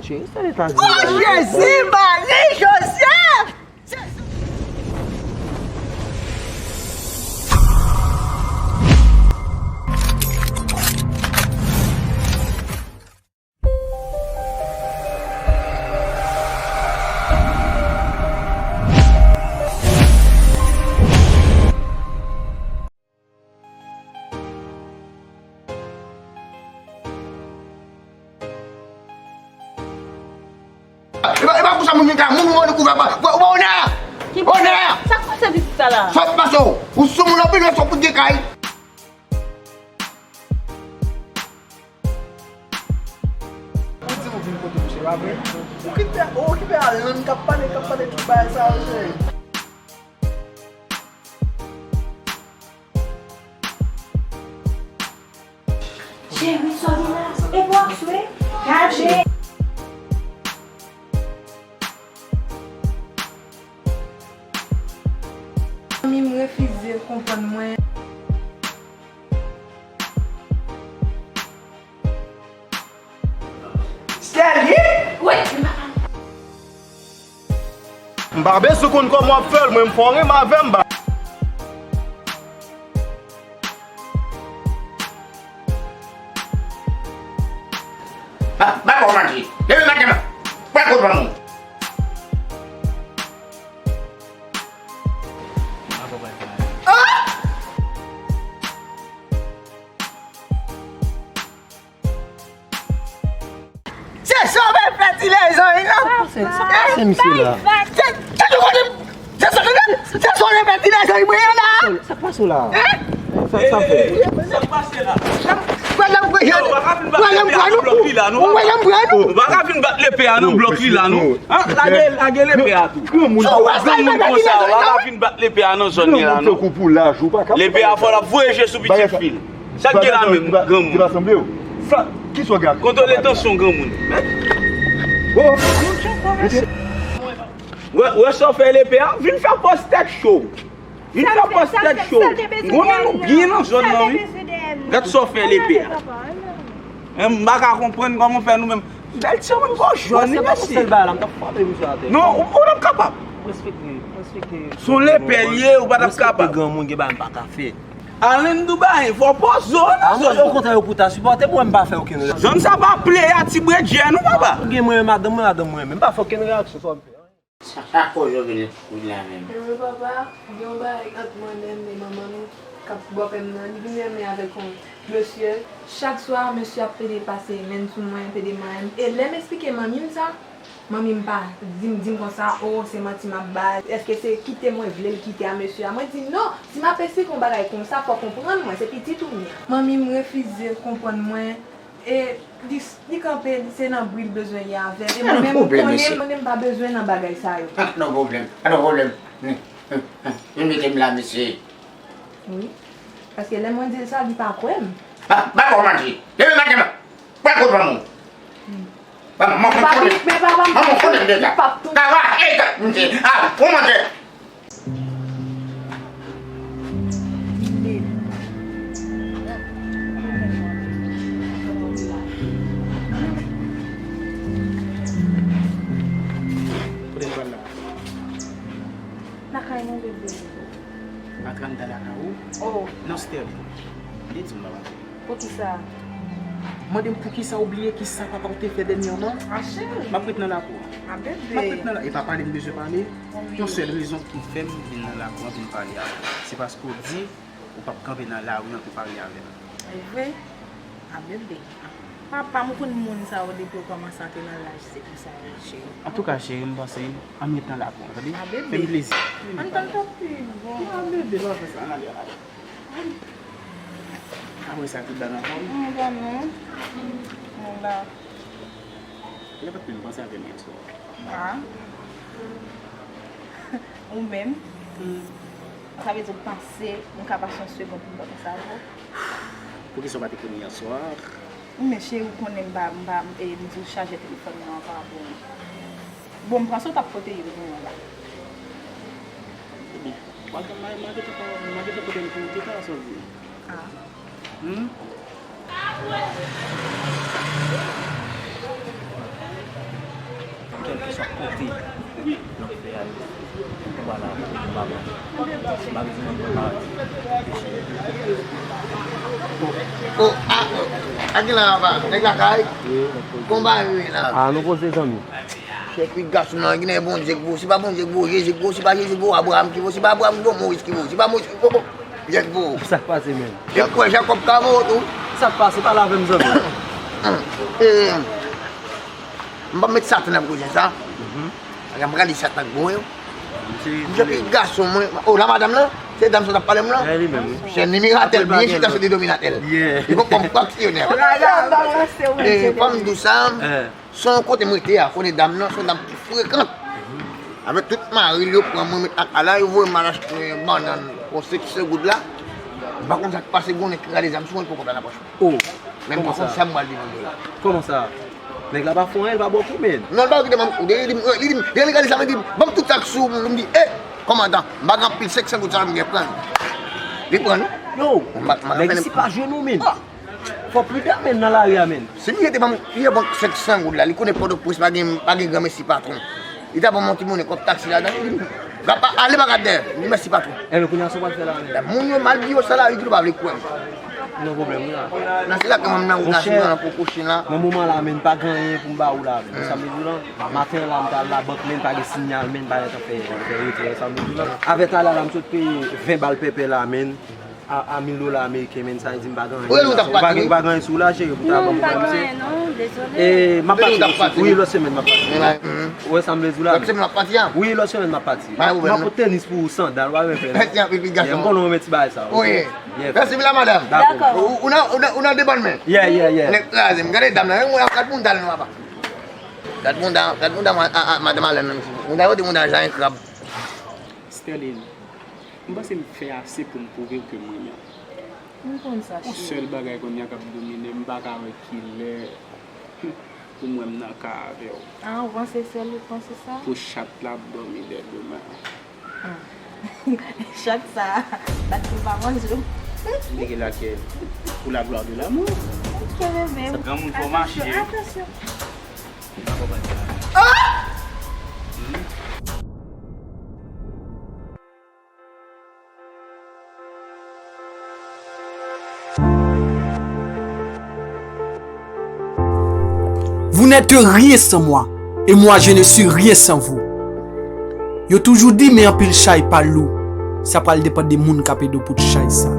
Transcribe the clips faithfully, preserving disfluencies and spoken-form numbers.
Cheri, sa Etazini la ye? Jezi, Mari Jozèf! E pa, e pa konsa moun vin ka moun ou moun kouvè pa. Ou pa, ou pa onè a. Onè a. Sa k pase pitit sa la? Sa k pase w? Ou sou moun anpil, ou sou pou gen kay. Ou di ou vin kote m, se pa vre? Ou kite, ou okipe a lann k ap pale, k ap pale tout bagay sa yo, cheri. Cheri, sa w gen la? E pou ap swe? Gade! Zanmi m refize konprann mwen. Sèlye? Wi, m pa M pa bezwen konn kòman w ap fè l, mwen m fè w renmen avè m, ba. Ba, ba kò w manje. Leve maten an. Pran kout ban mwen. Ah! Se sove fètilèz an wi non. Sa pase, sa pase misye la? Se, se nou konnen, se sove, se sove fètilèz an wi mwen la. Sa pase la? Sa, sa fè? Sa pase la? Wè lè m pran nou, wè lè m pran nou. Ou wè lè m pran nou. Ou pa ka vin bat lepe a nan blòk li la non. Lage, lage lepe a tou. Granmoun konsa, ou pa ka vin bat lepe a nan zòn li la non. Lepe a fò l ap voye je sou pitit fi l. Sa k gen la menm, granmoun? Sa, kisa w gen ak... Kontwole tansyon granmoun. Oh! Wè, wè sa w fè lepe a? Vin fè pòz tèt cho. Vin fè pòz tèt cho. M konnen nou byen nan zòn nan, wi. Gad sa w fè lepe a. Hein, m pa ka konprann kòman w fè nou menm. Bèl ti moun, gwo jòn, wi, mesye. Non, ou, ou t ap kapab. Se yon lepe l ye, ou pa t ap kapab. Granmoun gen bagay m pa ka fè. Alen Dubai, fò poze w nan zòn. Okontrè, yo pou ta sipòte m, mwen m pa fè okenn reyaksyon. Zòn sa pa play a ti bredjè non, papa. Ou gen mwen, madanm mwen, madanm mwen, men m pa fè okenn reyaksyon sa w ap fè. Sa, sa koze w vin kounye a menm? Ebyen papa, gen yon bagay ant mwen menm e manman m k ap bòpè m nan, li vin renmen avèk yon mesye. Chak swa, mesye ap pede pase men sou mwen, pede manyen m. E lè m eksplike manmi m sa, manmi m pa di m, di m konsa, o, se manti m ap bay. Èske se kite mwen vle l kite a mesye a? Mwen di, non, si m ap eksplike yon bagay konsa, fò w konprann mwen, se pitit ou m ye. Manmi m refize konprann mwen, e li, li kanpe, se nan bri l bezwen ye avè m. E mwen menm, ou konnen, mwen menm pa bezwen nan bagay sa yo. Pa gen pwoblèm, pa gen pwoblèm. Vin mete m la, mesye. Wi. Paske lè mwen di l sa, li pa kwè m. Ba, ba kò w manje. Leve maten an. Pran kout ban mwen. Ba, manman konnen. Manman konnen deja. Kara, e, ka, manje. A, ou manje. Kote n pral la? Lakay mwen, bebe. Antre anndan lakay ou? Oh. Non, Sterline. Li di m la, manje. Poukisa? Mande m poukisa ou bliye kisa papa w te fè dènyèman? A, cheri. M ap ret nan lakou an. A, bebe. M ap ret nan la, e pa pale m bezwen pale. Wi. Yon sèl rezon ki fè m vin nan lakou an vin pale avè w. Se paske w di ou p ap kanpe nan lari an pou pale avè m. E vre? A, bebe. Papa m, ou konn moun sa yo depi yo kòmanse antre nan laj, se konsa yo ye, cheri. Antouka, cheri, m panse ann ret nan lakou an, tande? A, bebe. Fè m plezi. Ann tann tanpri, bon. A, bebe, pa fè sa, ann ale, ann ale. Apre sa, tout bagay anfòm? M bon, non. Mwen la. Lè pa t menm panse avè m yèswa. A. Ou menm? Hmm. Sa vle di ou panse m ka pase yon segonn pou m pa panse avè w? Poukisa w pa te konnen yèswa? Men cheri, ou konnen m pa, m pa, e, m di w chajè telefòn nan pa bon. Bon, m panse w t ap pote youn pou mwen la. Ebyen, m a, m a, m a gentan pa, m a gentan pote l pou ou, ki sa w di? A. Hmm? Mwen, Kote l ap fè a yo. Konba la, konba la. M pa bezwen konba peche. Oh, ah, oh. Ak la, papa, nèg lakay. Konba yo ye la. Ah, nou poze zanmi. Chèpit gason nan, gen Bondye ki vo. Se pa Bondye ki vo, Jezi ki vo, se pa Jezi ki vo, Abraram ki vo, se pa Abraram ki vo, Moyiz ki vo, se pa Moyiz ki vo, Pyè ki vo. Sa k pase menm? E kwè Jakòb ka vo tou. Sa k pase? Pale avè m, zanmi. Eh, m pa met Satan nan pwochen sa. Mhm. Paske m prale Satan bon yo. M chèpit gason mwen. Oh, la madanm lan, se dam sa t ap pale m lan. Eh, li menm, wi. Se Miratel, byen chita sou Dominatel. Yeah. Li konn kòm aksyonè. Eh, fòm dous sa. Eh. Se yon kote m rete a, konnen dam nan, se yon dam ki frekan. Avèk tout mari l, yo pran mwen met lakay la, yo voye m al achte bannann pou sèt san goud la. M pa konn sa k pase, gen yon nèg ki rale zam sou mwen, li poko pran nan pòch mwen. Oh. Men m pa konn sa m pral di moun yo la. Kòman sa? Nèg la pa fè anyen, li pa ba w kou men. Non, li pa kite m kou de, li di m, li di m, li rale zam, li di m, "Ban m tout sa k sou ou," m di, "Eh, kòmandan, m pa gen anpil, sèt san goud sa m gen pran." Li pran, wi. Yo, nèg isi pa jwenn ou men. Fò pridan, men, nan lari a, men. Si misye te ban m, li ban m sèt san goud la, li konnen Pòtoprens pa gen, pa gen granmesi patwon. Li ta ban m yon ti monnen kòb taksi ladan, li di m, "Va pa, ale pa gade dèyè." M di, "Mèsi, patwon." Enben, kounye a, sa w pral fè la, men? Moun yo mal di yo sa la, li di nou pa vle kwè m. Non, pwoblèm, wi, la. Nan se la ke mwen nan wout la, sou nan poko chen la. Nan moman la, men, pa gen anyen pou m ba ou la, men. Sa m vle di w la, maten an la, m t al labank, men, pa gen siyal, men, pa gentan fè, fè retrè, sa m vle di w la. Avè talè a la, m sot peye ven bal pèpè la, men. A, a mil dola ameriken, men, sa vle di m pa gen anyen la. Ou pa gen, ou pa gen anyen sou ou la, cheri, pou ta ban pou misye? Non, m pa gen anyen, non, dezole. E, m ap pati, wi, lòt semèn m ap pati. Ou wè sa m vle di w la? Lòt semèn w ap pati a? Wi, lòt semèn m ap pati. M ap pot tenis pou ou, sandal, w a renmen fè. Mèsi anpil, pitit gason. M konnen w renmen ti bagay sa, ok? Wi. Mèsi, la madanm. Dakò. Ou, ou nan, ou nan, ou nan de bòn men. Yeah, yeah, yeah. Nèg kraze m. Gade dam nan, gad bounda l non, papa. Gad bounda, gad bounda a, a, a, madanm Alèn nan, mesye. Bounda yo di bounda jan yon krab. Sterline. M panse m fè ase pou m pwouve w ke m renmen w. M konn sa, cheri. Yon sèl bagay kounye a k ap domine m, m pa ka wè kilè pou m wè m nan kay avè w. Ah, ou panse sèl ou panse sa? Pou chat la ap dòmi dè demen. Hmm. Chat sa, bat pou l pa manje w. Li gen lakèl. Pour la gloire de l'amour. Ok, bebe. Granmoun fò mache. Atansyon, atansyon. Vous n'êtes rien sans moi, et moi je ne suis rien sans vous. Yo toujou di, men anpil chay pa lou. Sa pral depann de moun k ap ede w pote chay sa.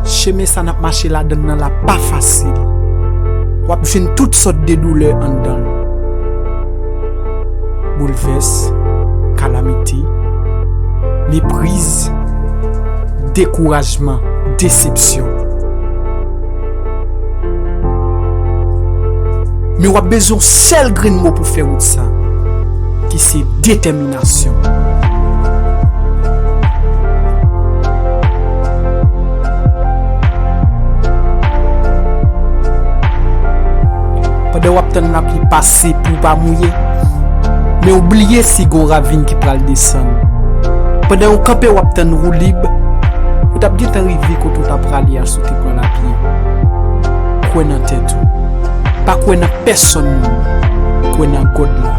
Chemen sa n ap mache ladann nan la pa fasil. W ap jwenn tout sòt de doulè anndan l. Boulvès, kalamite, mepriz, dekourajman, desepsyon. Men w ap bezwen yon sèl grenn mo pou fè wout sa, ki se detèminasyon. Pandan w ap tann lapli pase pou w pa mouye, men w bliye si gen yon ravin ki pral desann. Pandan w kanpe w ap tann woulib, ou t ap gentan rive kote w t ap prale a si w te pran lapye. Kwè nan tèt ou. Pa kwè nan pèsonn moun. Kwè nan God la.